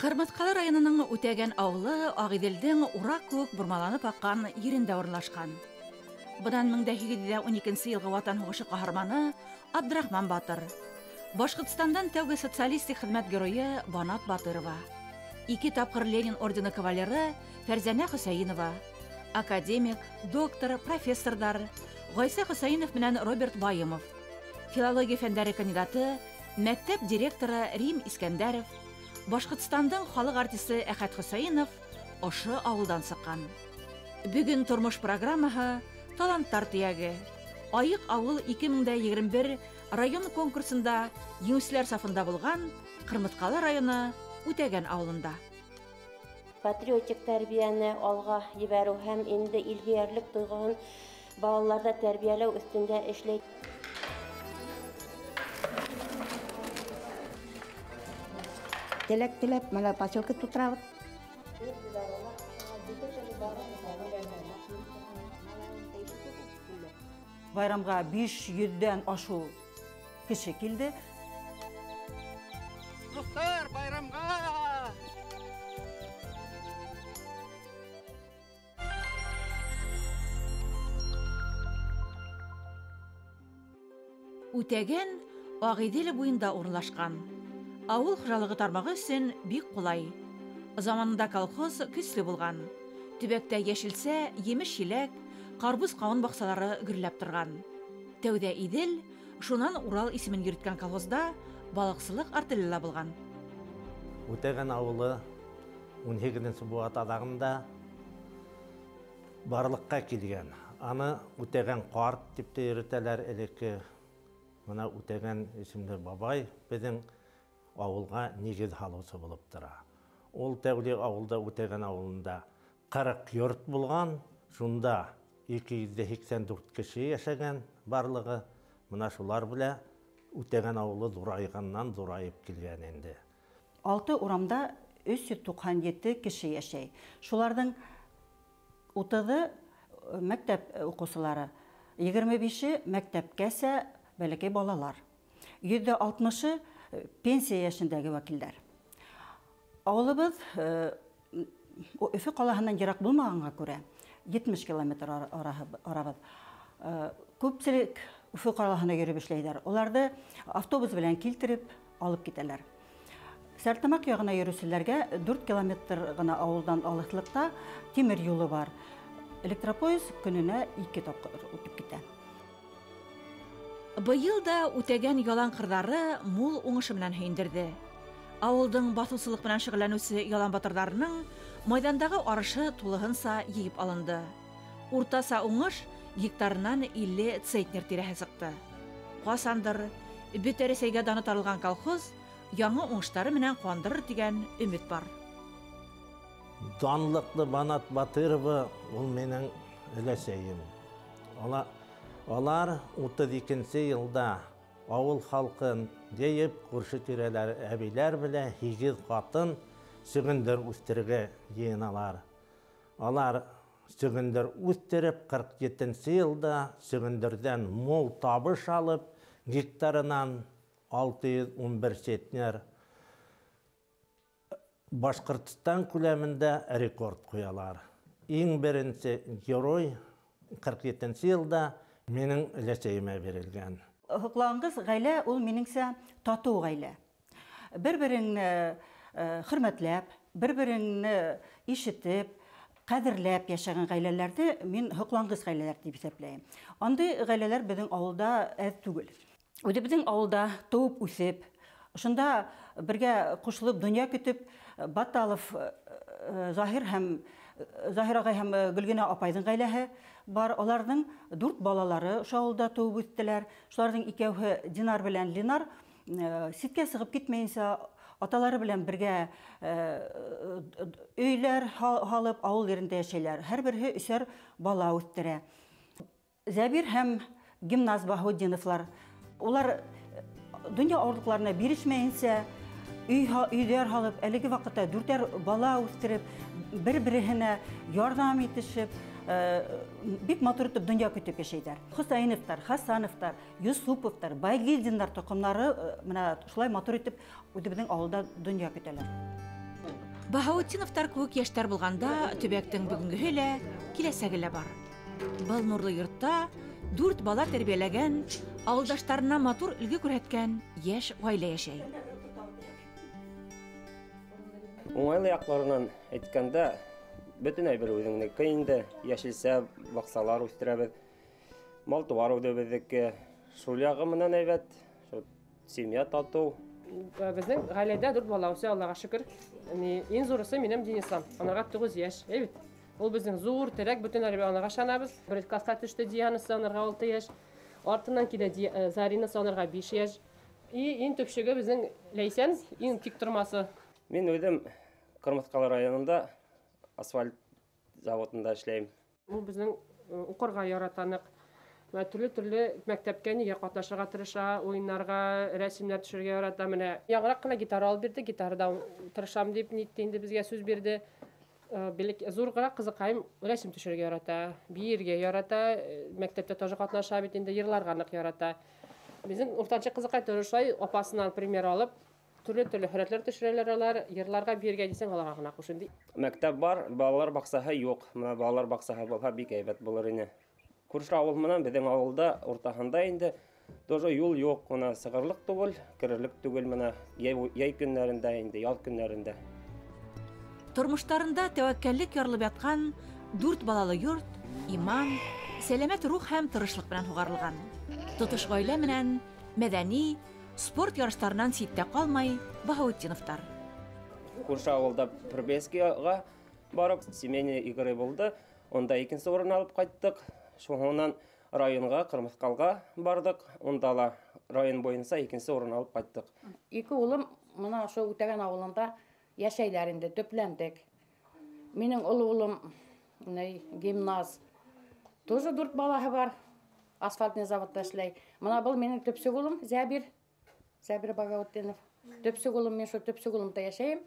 Ҡырмыҫҡалы районының Үтәгән ауылы Ағиҙелдең ураҡ кеүек бормаланып аҡҡан ерендә урынлашҡан. Бынан 1812 йылғы Ватан һуғышы ҡаһарманы Абдрахман Батыр, Башҡортостандан тәүге социалистик хеҙмәт геройы Банат Батырова, 2 тапҡыр Ленин ордены кавалеры Фәрзәнә Хөсәйенова, академик, доктор, профессорҙар Ғайса Хөсәйенов менән Роберт Байымов, филология фәндәре кандидаты, мәктәп директоры Рим Искәндәров, Башҡортостандың халыҡ артисы Әхәт Хөсәйенов ошо ауылдан сыҡҡан. Бөгөн тормош программаһы «Таланттар төйәге». Айыҡ ауыл 2021 район конкурсында еңеүселәр сафында булған Ҡырмыҫҡалы районы Үтәгән ауылында. Патриотик тәрбиәне алға ебәреү һәм инде илһөйәрлек тойғоһон балаларҙа тәрбиәләү өҫтөндә эшләй. Теләк-теләп, мына поселка тутырабыҙ. Байрамға 500-дән ашыу кеше килде. Дуҫтар, байрамға! Үтәгән Ағиҙел буйында урынлашҡан. Ауыл хужалығы тармағы өсөн бик ҡулай. Заманында колхоз көслө булған. Төбәктә йәшелсә, емеш-еләк, ҡарбуз-ҡауын баҡсалары гөрләп торған. Тәүҙә Иҙел, шунан Урал исемен йөрөткән колхозда балыҡсылыҡ артеле лә булған. Үтәгән ауылы 18-нсе быуат аҙағында барлыҡҡа килгән. Аны Үтәгән ҡарт тип тә йөрөтәләр элекке. Мына Үтәгән исемле бабай беҙҙең ауылға нигеҙ һалыусы булып тора. Ул тәүлек ауылда, Үтәгән ауылында 40 йорт булған, шунда 284 кеше йәшәгән барлығы. Мына шулар белән Үтәгән ауылы ҙурайғаннан ҙурайып килгән инде. 6 урамда 397 кеше йәшәй. Шуларҙың 30-ы мәктәп уҡыусылары, 25-е мәктәпкәсә бәләкәй балалар, 60-ы пенсия йәшендәге вәкилдәр. Ауылыбыҙ Өфө ҡалаһынан йыраҡ булмағанға күрә 70 километр арабыҙ. Күпселек Өфө ҡалаһына йөрөп эшләйҙәр. Уларҙы автобус белән килтереп алып китәләр. Сәртамаҡ яғына йөрөүселәргә 4 километр ғына ауылдан алыҫлыҡта тимер юлы бар. Электропоезд көнөнә 2 тапҡыр үтеп китә. Быйыл да Үтәгән ялан ҡырҙары мул уңышы менән һөйөндөрҙө. Ауылдың баҫыусылыҡ менән шөғөлләнеүсе ялан батырҙарының майҙандағы арышы тулыһынса йыйып алынды. Уртаса уңыш гектарынан 50 центнер тирәһе сыҡты. Ҡасандыр бөтә Рәсәйгә даны таралған колхоз яңы уңыштары менән ҡыуандырыр тигән өмөт бар. Данлыҡлы Банат Батырова ул минең өләсәйем. Алар 32-нсе йылда ауыл халҡын йыйып, күрше тирәләр әбейләр белән 8 ҡатын сөгөндөр үҫтерергә йыйыналар. Алар сөгөндөр үҫтереп, 47-нсе йылда сөгөндөрҙән мул табыш алып, гектарынан 611 центнер Башҡортостан күләмендә рекорд ҡуялар. Иң беренсе герой 47-нсе йылда минең өләсәйемә бирелгән. Һоҡланғыс ғаилә ул минеңсә татыу ғаилә. Бер-береңне хөрмәтләп, бер-береңне ишетеп, ҡәҙерләп йәшәгән ғаиләләрҙе мин һоҡланғыс ғаиләләр тип иҫәпләйем. Андай ғаиләләр беҙҙең ауылда әҙ түгел. Үҙебеҙҙең ауылда тыуып үҫеп, ошонда бергә ҡушылып донъя көтөп, Баталов Заһир һәм Заһир ағай һәм Гөлгенә апайҙың ғаиләһе бар. Уларҙың 4 балалары ошо ауылда тыуып үҫтеләр. Шуларҙың икәүһе Динар белән Ленар ситкә сығып китмәйенсә аталары белән бергә өйләр һалып ауыл ерендә йәшәйләр. Һәр береһе 3 бала үҫтерә. Зәбир һәм Гимназ Баһаутдиновлар улар донъя ауырлыҡтарына бирешмәйенсә өйҙәр һалып, әлеге ваҡытта 4 бала үҫтереп, бер-береһенә ярҙам итешеп, бик матур итеп донъя көтөп йәшәйҙәр. Хөсәйеновтар, Хасановтар, Юсуповтар, Байгилдиндар тоҡомдары мына шулай матур итеп үҙебеҙҙең ауылда донъя көтәләр. Баһаутдиновтар кеүек йәштәр булғанда төбәктең бөгөнгөһө лә, киләсәге лә бар. Был нурлы йортта 4 бала тәрбиәләгән, ауылдаштарына матур өлгө күрһәткән йәш ғаилә йәшәй. Уңайлы яҡларынан әйткәндә, бөтөн әйбер үҙеңдеке инде, йәшелсә, баҡсалар үҫтерәбеҙ, мал-тыуар үҙебеҙҙеке. Шул яғы менән әйбәт, шул семья татыу. Беҙҙең ғаиләдә 4 бала үҫә, Аллаға шөкөр. Иң ҙурысы минең Денислам, анарға 9 йәш, әйбәт. Ул беҙҙең ҙур терәк, бөтөн әйбер анарға ышанабыҙ. Бер класҡа төштө Дианасы, анарға 6 йәш. Артынан килә Заринасы, анарға 5 йәш. И иң төпсөгө беҙҙең Ләйсән, иң тик тормасы. Мин үҙем Ҡырмыҫҡалы районында асфальт заводында эшләйем. Ул беҙҙең уҡырға яратаныҡ. Төрлө-төрлө мәктәпкә нигә ҡатнашырға тырыша, уйыннарға, рәсемдәр төшөрөргә ярата. Менә яңыраҡ ҡына гитара алып бирҙе, гитарада тырышам дип нитте инде, беҙгә сүҙ бирҙе. Ҙурыраҡ ҡыҙыҡайым рәсем төшөрөргә ярата, бейергә ярата, мәктәптә тоже ҡатнаша бит инде, йырларға ныҡ ярата. Беҙҙең уртансы ҡыҙыҡай тоже шулай апасынан пример алып, төрлө-төрлө һүрәтләр төшөрәләр алар, йырларға, бейергә тисәң, аларға ғына ҡуш инде. Мәктәп бар, балалар баҡсаһы юҡ. Мына балалар баҡсаһы булһа бик һәйбәт булыр ине. Күрше ауыл менән беҙҙең ауылда уртаһында инде тоже юл юҡ, мына сығырлыҡ түгел, керерлек түгел, мына йәй көннәрендә инде, ял көннәрендә. Тормоштарында тәүәккәллек ярылып ятҡан 4 балалы йорт иман, сәләмәт рух һәм тырышлыҡ менән һуғарылған. Тотош ғаилә менән мәҙәни, спорт ярыштарынан ситтә ҡалмай Баһаутдиновтар. Күрше ауылда Прибельскийға барып, семейный игры булды. Унда икенсе урын алып ҡайттыҡ. Шунан районға, Ҡырмыҫҡалға барҙыҡ. Унда ла район буйынса икенсе урын алып ҡайттыҡ. Ике улым мына ошо Үтәгән ауылында йәшәйләр инде, төпләндек. Минең оло улым гимназ, тоже 4 балаһы бар, асфальтный заводта эшләй. Мына был минең төпсөк улым Зәбир, Зәбир Багаутдинов. Төпсөк улым, мин шул төпсөк улымда йәшәйем.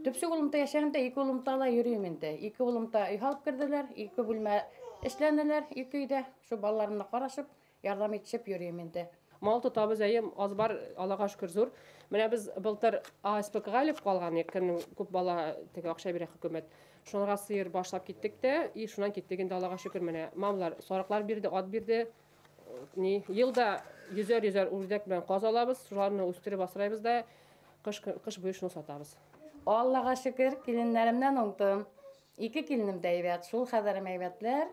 Төпсөк улымда йәшәгәндә ике улымда ла йөрөйөм инде. Ике улымда өй һалып керҙеләр, ике бүлмә эшләнеләр, ике өйҙә. Шул балаларымны ҡарашып, ярҙам итешеп йөрөйөм инде. Мал тотабыҙ, әйе, аҙ бар, Аллаға шөкөр, ҙур. Менә беҙ былтыр АСПК-ға элеп ҡалған, кемдең күп бала теге аҡса бирә хөкүмәт. Шунарға сыйыр башлап киттек тә, и шунан киттек инде, Аллаға шөкөр. Менә мамалар сарыҡлар бирҙе, ат бирҙе. Ни, йылда йөҙәр-йөҙәр үрҙәк менән ҡаҙ алабыҙ, шуларны үҫтереп асрайбыҙ да, ҡыш буйы шуны сатабыҙ. Аллаға шөкөр, киленнәремдән уңдым. Ике киленем дә әйбәт, шул хәҙәрем әйбәтләр.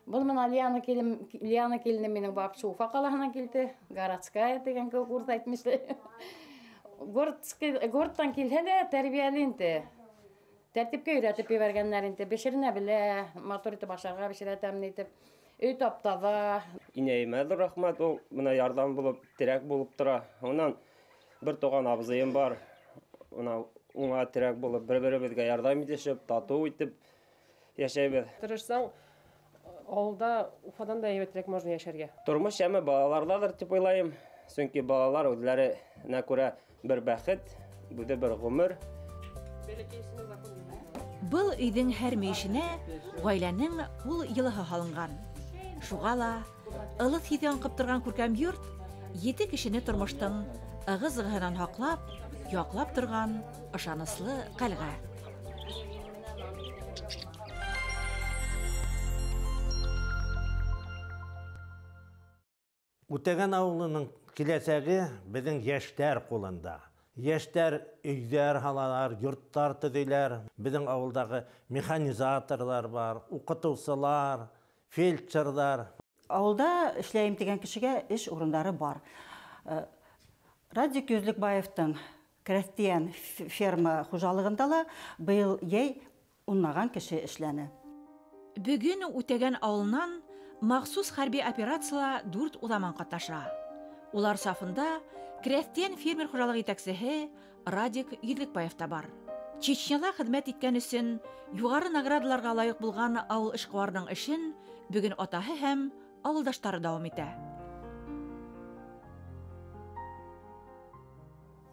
Был менә Лиана килем, Лиана киленем минең вообще Уфа ҡалаһынан килде. Городская тигән кеүек урыҫ әйтмешләй. Городский, городтан килһә лә тәрбиәле инде. Тәртипкә өйрәтеп ебәргәннәр инде. Бешеренә белә, матур итеп ашарға бешерә, тәмле итеп. Өй таптаҙа. Инәйемә ҙур рәхмәт, ул мына ярҙам булып, терәк булып тора. Унан бер туған абзыйым бар. Уна уңа терәк булып, бер-беребеҙгә ярҙам итешеп, татыу итеп йәшәйбеҙ. Тырышсаң, ауылда Уфадан да һәйбәтрәк можно йәшәргә. Тормош йәме балаларҙалыр тип уйлайым. Сөнки балалар үҙҙәренә күрә бер бәхет, үҙе бер ғүмер. Был өйҙөң һәр мөйөшөнә ғаиләнең ҡул йылыһы һалынған. Шуға ла ылыҫ еҫе аңҡып торған күркәм йорт 7 кешене тормоштоң ығы-зығыһынан һаҡлап, яҡлап торған ышаныслы ҡәлғә. Үтәгән ауылының киләсәге беҙҙең йәштәр ҡулында. Йәштәр өйҙәр һалалар, йорттар төҙөйләр. Беҙҙең ауылдағы механизаторҙар бар, уҡытыусылар, фельдшерҙар. Ауылда эшләйем тигән кешегә эш урындары бар. Радик Йөҙлөкбаевтың крәҫтиән ферма хужалығында ла быйыл йәй унлаған кеше эшләне. Бөгөн Үтәгән ауылынан махсус хәрби операцияла 4 уҙаман ҡатнаша. Улар сафында крәҫтиән фермер хужалығы етәксеһе Радик Йөҙлөкбаев та бар. Чечняла хеҙмәт иткән өсөн юғары наградаларға лайыҡ булған ауыл эшҡыуарының эшен бөгөн атаһы һәм ауылдаштары дауам итә.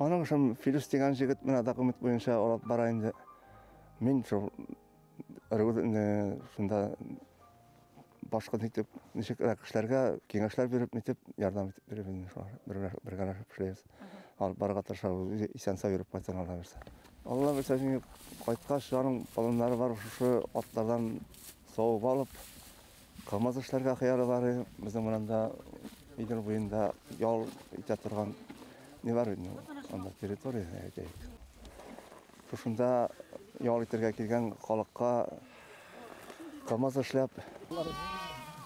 Аның өсөн Филүс тигән егет менә документ буйынса алып бара инде. Мин шул шунда башҡа нитеп, нисек кешеләргә киңәшләр биреп, нитеп ярҙам итеп биреп инде шулар бергәләшеп эшләйбеҙ. Алып барырға тырышабыҙ, иҫән-сау йөрөп ҡайтһын Алла бирсә. Алла бирсә, ҡайтҡас, аның планнары бар, шушы атларҙан сауып алып, ҡымыҙ эшләргә хыялы бар. Беҙҙең менән Идел буйында ял итә торған ни бар инде, анда территория әйтәйек. Шушында ял итергә килгән халыҡҡа ҡымыҙ эшләп,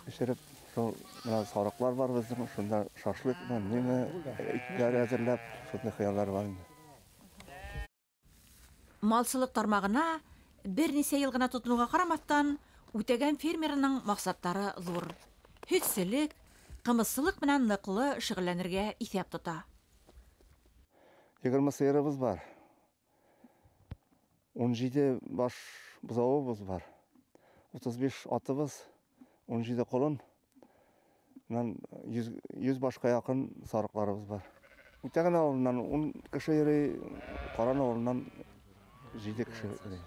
бешереп, шул менә сарыҡлар бар беҙҙең, шунда шашлык менән нимә итләр әҙерләп, шундай хыяллар бар инде. Малсылыҡ тармағына бер нисә йыл ғына тотоноуға ҡарамаҫтан, Үтәгән фермерының маҡсаттары ҙур. Һөтсөлөк, ҡымыҙсылыҡ менән ныҡлы шөғөлләнергә иҫәп тота. 20 сыйырыбыҙ бар. 17 баш быҙауыбыҙ бар. 35 атыбыҙ, 17 ҡолон, 100 башҡа яҡын сарыҡларыбыҙ бар. Үтәгән ауылынан 10 кеше йөрөй, Ҡаран ауылынан 7 кеше йөрөй.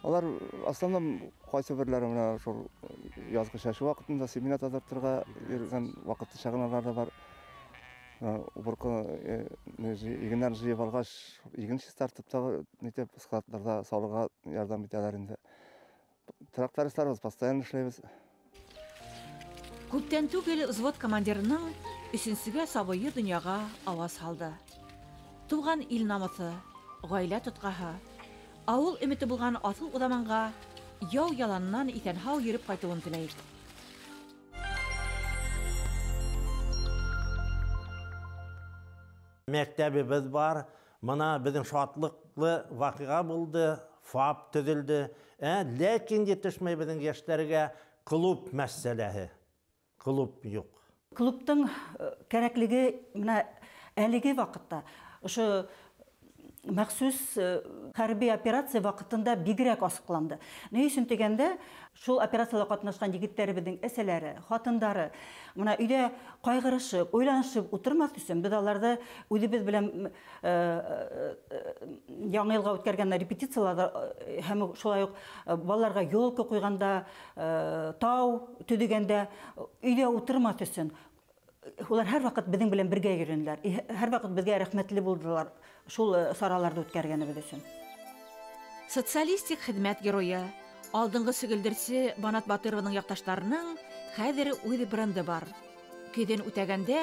Алар основном ҡайсы берләре менә шул яҙғы сәсеү ваҡытында семена таҙартырға йөрөгән ваҡытты чағыналар да бар. Уборка игеннәрен җыйып алғас, иген чистартып та нитеп складларда салырға ярҙам итәләр инде. Трактористларыбыҙ постоянно эшләйбеҙ. Күптән түгел взвод командирының өсөнсөгә сабыйы донъяға ауаз һалды. Туған ил намыҫы, ғаилә тотҡаһы, ауыл өмөтө булған аҫыл уҙаманға яу яланынан иҫән-һау йөрөп ҡайтыуын теләйек. Мәктәбебеҙ бар. Мына беҙҙең шатлыҡлы ваҡиға булды, ФАП төҙөлдө. Ләкин етешмәй беҙҙең йәштәргә клуб мәсьәләһе. Клуб юҡ. Клубтың кәрәклеге мына әлеге ваҡытта ошо махсус хәрби операция ваҡытында бигерәк асыҡланды. Ни өсөн тигәндә, шул операцияла ҡатнашҡан егеттәребеҙҙең әсәләре, хатындары мына өйҙә ҡайғырышып, уйланышып ултырмаҫ өсөн беҙ аларҙы үҙебеҙ белән яңы йылға үткәргән репетицияларҙа һәм шулай уҡ балаларға елка ҡуйғанда, тау төҙөгәндә өйҙә ултырмаҫ өсөн улар һәр ваҡыт беҙҙең белән бергә йөрөнөләр, һәр ваҡыт беҙгә рәхмәтле булдылар шул сараларҙы үткәргәнебеҙ өсөн. Социалистик хеҙмәт геройы, алдынғы сөгөлдөрсө Банат Батырованың яҡташтарының хәҙер үҙ бренды бар. Көҙөн үтәгәндә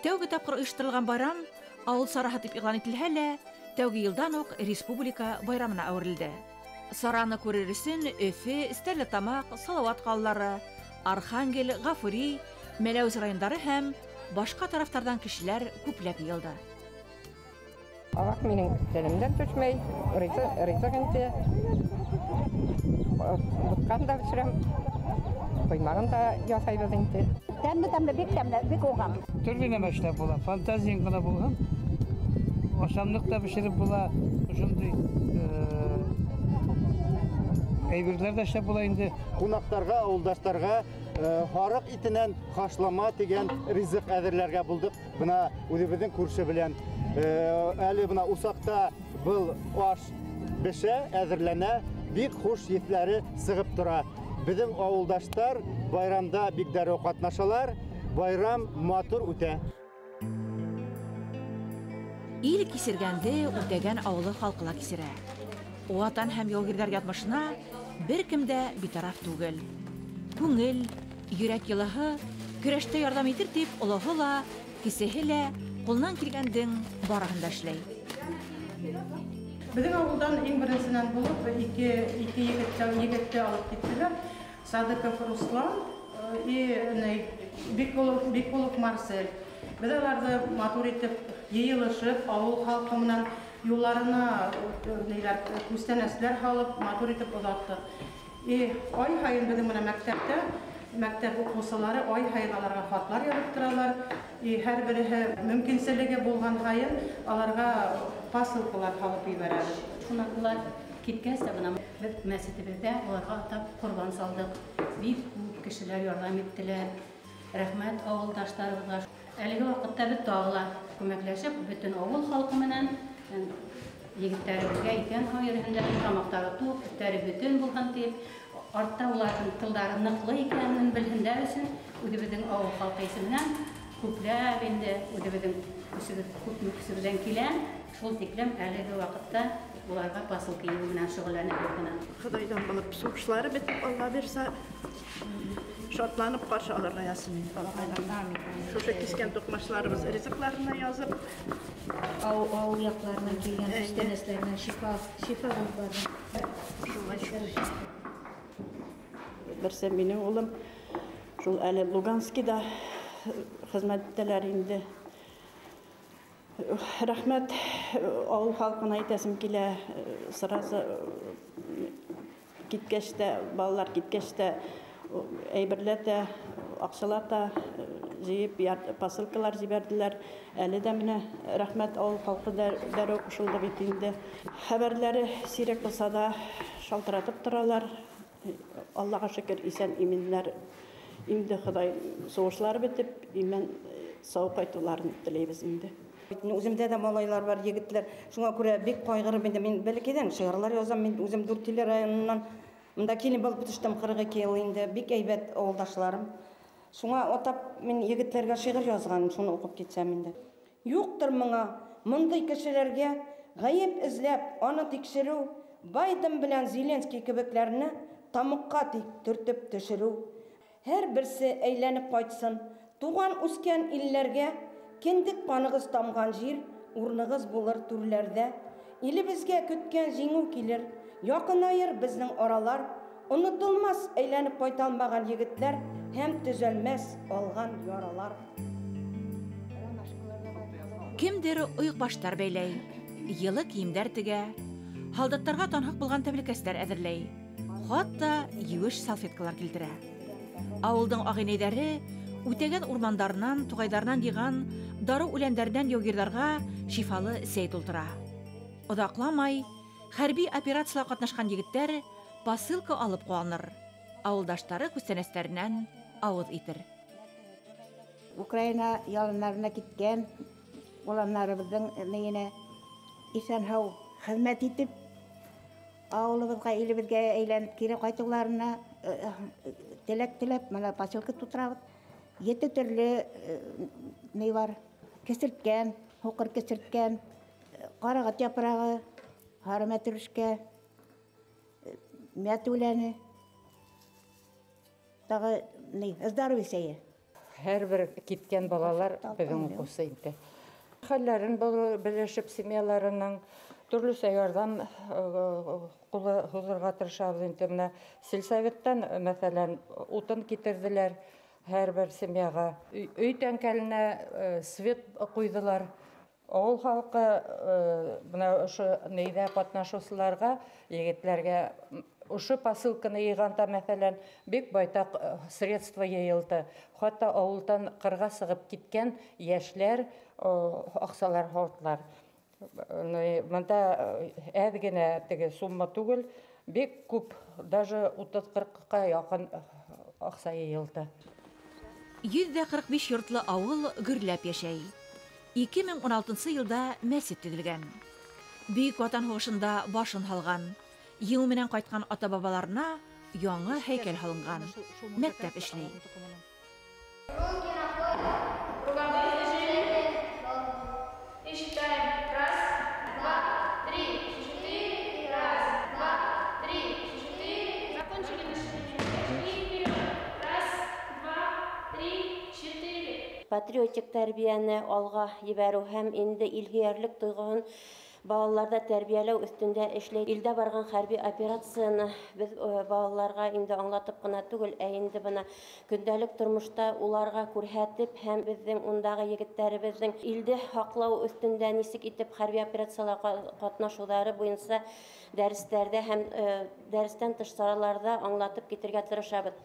тәүге тапҡыр ойошторолған байрам ауыл сараһы тип иғлан ителһә лә, тәүге йылдан уҡ республика байрамына әүерелде. Сараны күрер өсөн Өфө, Стәрлетамаҡ, Салауат ҡалалары, Архангел, Ғафури, Мәләүез райондары һәм башҡа тарафтарҙан кешеләр күпләп йыйылды. Аҙаҡ минең телемдән төшмәй, ризыҡ инде. Бутҡан да бешерәм, ҡоймағын да яһайбыҙ инде. Тәмле-тәмле, бик тәмле, бик уңған. Төрлө нәмә эшләп була, фантазияң ғына булһын, ашамлыҡ та бешереп була, ошондай әйберләр ҙә эшләп була инде. Ҡунаҡтарға, ауылдаштарға һарыҡ итенән хашлама тигән ризыҡ әҙерләргә булдыҡ. Бына үҙебеҙҙең күрше белән. Әле бына усаҡта был аш бешә, әҙерләнә, бик хуш еҫләре сығып тора. Беҙҙең ауылдаштар байрамда бик дәррәү ҡатнашалар, байрам матур үтә. Ил кисергәнде Үтәгән ауылы халҡы ла кисерә. Ватан һәм яугирҙәр яҙмышына бер кем дә битараф түгел. Күңел, йөрәк йылыһы көрәштә ярҙам итер тип олоһо ла, кесеһе лә ҡулынан килгәндең барыһын да эшләй. Беҙҙең ауылдан иң беренсенән булып ике егетте алып киттеләр. Садыков Руслан и Бикулов Марсель. Беҙ аларҙы матур итеп йыйылышып, ауыл халҡы менән юлларына күстәнәсләр һалып, матур итеп оҙаттыҡ. И ай һайын беҙҙең менән мәктәптә, мәктәп уҡыусылары ай һайын аларға хатлар яҙып торалар. И һәр береһе мөмкинселеге булған һайын аларға посылкалар һалып ебәрәбеҙ. Шунан улар киткәс тә бына беҙ мәсетебеҙҙә уларға атап ҡорбан салдыҡ. Бик күп кешеләр ярҙам иттеләр. Рәхмәт ауылдаштарыбыҙға. Әлеге ваҡытта беҙ тағы ла күмәкләшеп бөтөн ауыл халҡы менән егеттәребеҙгә иҫән-һау йөрөһөндәр, тамаҡтары туҡ, өҫтәре бөтөн булһын тип, артта уларҙың тылдары ныҡлы икәнен белһендәр өсөн үҙебеҙҙең ауыл халҡы исеменән күпләп инде үҙебеҙҙең көсөбөҙ, күпме көсөбөҙҙән килә, Шул тиклем әлеге ваҡытта уларға посылка йыйыу менән шөғөлләнеп бына. Хоҙайҙан булып суғышлары бөтөп, Алла бирсә, шатланып ҡаршы алырға яҙһын инде балаҡайлар. Шушы кискән туҡмашларыбыҙ ризыҡларына язып, ауыл яҡларынан килгән күстәнәсләренән шифа, шифа булып барҙы. Шулай. Берсе минең улым, шул әле Луганскида хеҙмәт итәләр инде. Рәхмәт ауыл халҡына әйтәсем килә, сразу киткәс тә, балалар киткәс тә, әйберләтә, аҡсалата йыйып, посылкалар ебәрҙеләр. Әле дә менә рәхмәт ауыл халҡы дәррәү ҡушылды бит инде. Хәбәрләре сирәк булса да шалтыратып торалар. Аллаға шөкөр, иҫән именләр. Инде Хоҙай суғышлар бөтөп, имен сау ҡайтыуларын теләйбеҙ инде. Үҙемдә дә малайлар бар, егетләр. Шуңа күрә бик ҡайғырып инде мин бәләкәйҙән шиғырлар язам. Мин үҙем Дүртөйлө районынан мында килен булып төштөм 42 йыл инде. Бик әйбәт ауылдашларым. Шуңа атап мин егетләргә шиғыр язғаным, шуны уҡып китсәм инде. Юҡтыр миңа мондый кешеләргә ғәйеп эзләп, аны тикшереү, Байден белән Зеленский кебекләрне тамыҡҡа тик төртөп төшөрөү. Һәр берсе әйләнеп ҡайтсын туған үҫкән илләргә. Кендек ҡанығыҙ тамған жир, урынығыҙ булыр түрләрҙә. Илебеҙгә көткән еңеү килер, яҡынайыр беҙҙең аралар. Онотолмас әйләнеп ҡайта алмаған егетләр һәм төҙәлмәс алған яралар. Кемдер ойоҡбаштар бәйләй, йылы кейемдәр тегә, һалдаттарға танһыҡ булған тәмлекәстәр әҙерләй, хатта еүеш салфеткалар килтерә. Ауылдың ағинәйҙәре үтәгән урмандарынан, туғайҙарынан йыйған дарыу үләндәренән яугирҙарға шифалы сәй тултыра. Оҙаҡламай хәрби операцияла ҡатнашҡан егеттәр посылка алып ҡыуаныр, ауылдаштары күстәнәстәренән ауыҙ итер. Украина яландарына киткән уландарыбыҙҙың нейенә иҫән-һау хеҙмәт итеп, ауылыбыҙға, илебеҙгә әйләнеп кире ҡайтыуларына теләк теләп, мына посылка тутырабыҙ. Ете төрлө ни бар? Кесерткән, һуҡыр кесерткән, ҡарағат япрағы, һары мәтрүшкә, мят үләне, тағы ни, здоровье сәйе. Һәр бер киткән балалар беҙҙең уҡыусы инде. Хәлләрен белешеп, семьяларының төрлөсә ярҙам ҡулы һуҙырға тырышабыҙ инде. Менә сельсоветтан, мәҫәлән, утын китерҙеләр һәр бер семьяға. Өй тәңкәленә свет ҡуйҙылар. Ауыл халҡы бына ошо нейҙә ҡатнашыусыларға, егетләргә ошо посылканы йыйғанда, мәҫәлән, бик байтаҡ средства йыйылды. Хатта ауылдан ҡырға сығып киткән йәшләр аҡсалар һалдылар. Бында әҙ генә теге сумма түгел, бик күп, даже 30-40-ҡа яҡын аҡса йыйылды. 145 йортлы ауыл гөрләп йәшәй. 2016 йылда мәсет төҙөлгән. Бөйөк Ватан һуғышында башын һалған, еңеү менән ҡайтҡан ата-бабаларына яңы һәйкәл һалынған. Мәктәп эшләй. Патриотик тәрбиәне алға ебәреү һәм инде илһөйәрлек тойғоһон балаларҙа тәрбиәләү өҫтөндә эшләй. Илдә барған хәрби операцияны беҙ балаларға инде аңлатып ҡына түгел, ә инде бына көндәлек тормошта уларға күрһәтеп һәм беҙҙең ундағы егеттәребеҙҙең илде һаҡлау өҫтөндә нисек итеп хәрби операцияла ҡатнашыуҙары буйынса дәрестәрҙә һәм дәрестән тыш сараларҙа аңлатып китергә тырышабыҙ.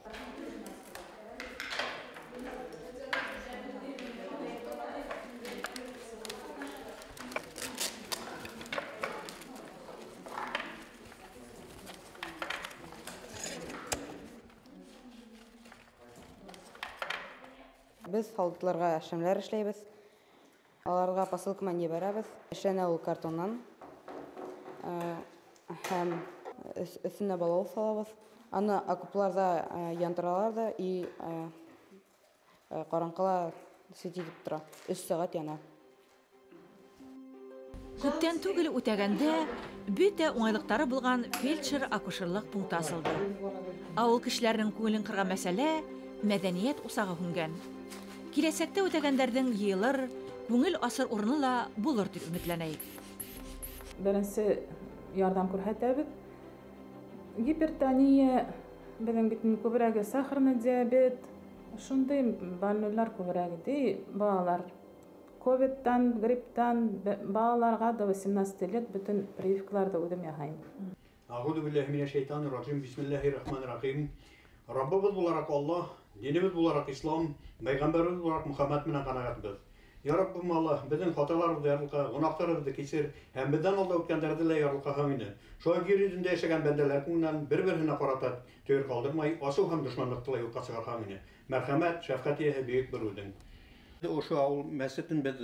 Беҙ һалдатларға шәмләр эшләйбеҙ. Аларға посылка менән ебәрәбеҙ. Эшләнә ул картоннан. Һәм өҫтөнә балауыҙ һалабыҙ. Аны окопларҙа яндыралар ҙа и ҡараңғыла светить итеп тора. 3 сәғәт яна. Күптән түгел Үтәгәндә бөтә уңайлыҡтары булған фельдшер-акушерлыҡ пункты асылды. Ауыл кешеләренең күңелен ҡырған мәсьәлә мәҙәниәт усағы һүнгән. Киләсәктә үтәгәндәрҙең йыйылыр, күңел асыр урыны ла булыр тип өмөтләнәйек. Беренсе ярҙам күрһәтәбеҙ. Гипертония, беҙҙең бит күберәге сахарный диабет, шундай больнойлар күберәге ди, балалар. Ковидтан, грипптан балаларға до 18 лет бөтөн прививкаларҙы үҙем яһайым. Ағуҙу биллаһи минәш шайтанир ражим. Бисмиллаһир рахманир рахим. Раббыбыҙ булараҡ Аллаһ, динебеҙ булараҡ Ислам, пәйғәмбәребеҙ булараҡ Мөхәммәд менән ҡәнәғәтбеҙ. Я Раббым Аллаһ, беҙҙең хаталарыбыҙҙы ярлыҡа, гонаһтарыбыҙҙы кисер һәм беҙҙән алда үткәндәрҙе лә ярлыҡаһаң ине. Шулай ер йөҙөндә йәшәгән бәндәләр күңеленән бер-береһенә ҡарата төйөр ҡалдырмай, асыу һәм дошманлыҡты ла юҡҡа сығарһаң ине. Мәрхәмәт, шәфҡәт эйәһе бөйөк бер үҙең. Ошо ауыл мәсетен беҙ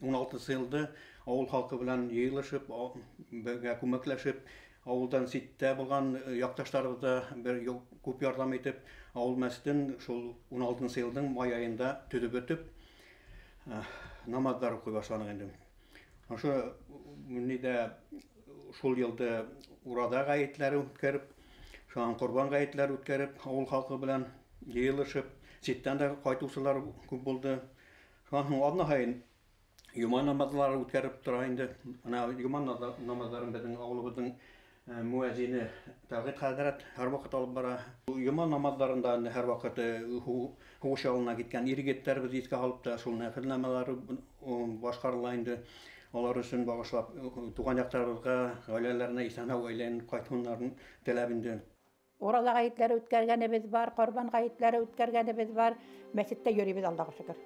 16-нсы йылда ауыл халҡы менән йыйылышып, бергә күмәкләшеп, ауылдан ситтә булған яҡташтарыбыҙ бер күп ярҙам итеп, ауыл мәсетен шул 16-нсы йылдың май айында төҙөп бөтөп, намаҙҙар уҡый башланыҡ инде. Ошо ниҙә шул йылда Ураҙа ғәйетләре үткәреп, шунан ҡорбан ғәйетләре үткәреп, ауыл халҡы менән йыйылышып, ситтән дә ҡайтыусылар күп булды. Шунан һуң аҙна һайын йома намаҙлары үткәреп тора инде. Бына йома намаҙҙарын беҙҙең ауылыбыҙҙың муәзине Тәлғит хәҙрәт һәр ваҡыт алып бара. Йома намаҙҙарында һәр ваҡыт һуғыш ялына киткән ир-егеттәребеҙ иҫкә һалып та шул нәфел намаҙлары башҡарыла инде. Алар өсөн бағышлап туған яҡтарыбыҙға, ғаиләләренә иҫән-һау әйләнеп ҡайтыуҙарын теләп инде. Ураҙа ғәйетләре үткәргәнебеҙ бар, ҡорбан ғәйетләре үткәргәнебеҙ бар. Мәсеттә йөрөйбөҙ, Аллаға шөкөр.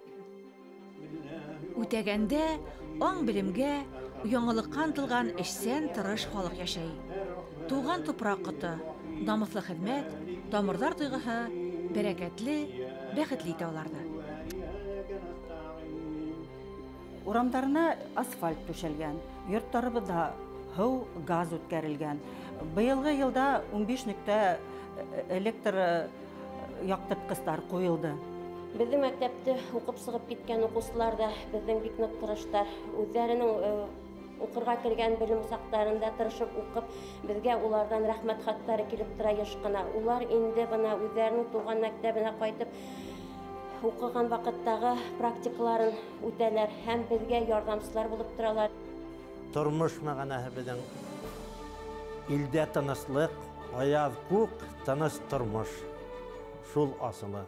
Үтәгәндә аң-белемгә, яңылыҡҡа ынтылған эшсән, тырыш халыҡ йәшәй. Туған тупраҡ ҡото, намыҫлы хеҙмәт, тамырҙар тойғоһо бәрәкәтле, бәхетле итә уларҙы. Урамдарына асфальт түшәлгән, йорттарыбыҙҙа һыу, газ үткәрелгән. Быйылғы йылда 15 нөктә электр яҡтыртҡыстар ҡуйылды. Беҙҙең мәктәпте уҡып сығып киткән уҡыусылар ҙа беҙҙең бик ныҡ тырыштар. Үҙҙәренең уҡырға кергән белем усаҡтарында тырышып уҡып, беҙгә уларҙан рәхмәт хаттары килеп тора йыш ҡына. Улар инде бына үҙҙәренең тыуған мәктәбенә ҡайтып уҡыған ваҡыттағы практикаларын үтәләр һәм беҙгә ярҙамсылар булып торалар. Тормош мәғәнәһе беҙҙең илдә тыныслыҡ, аяҙ күк, тыныс тормош. Шул асылы.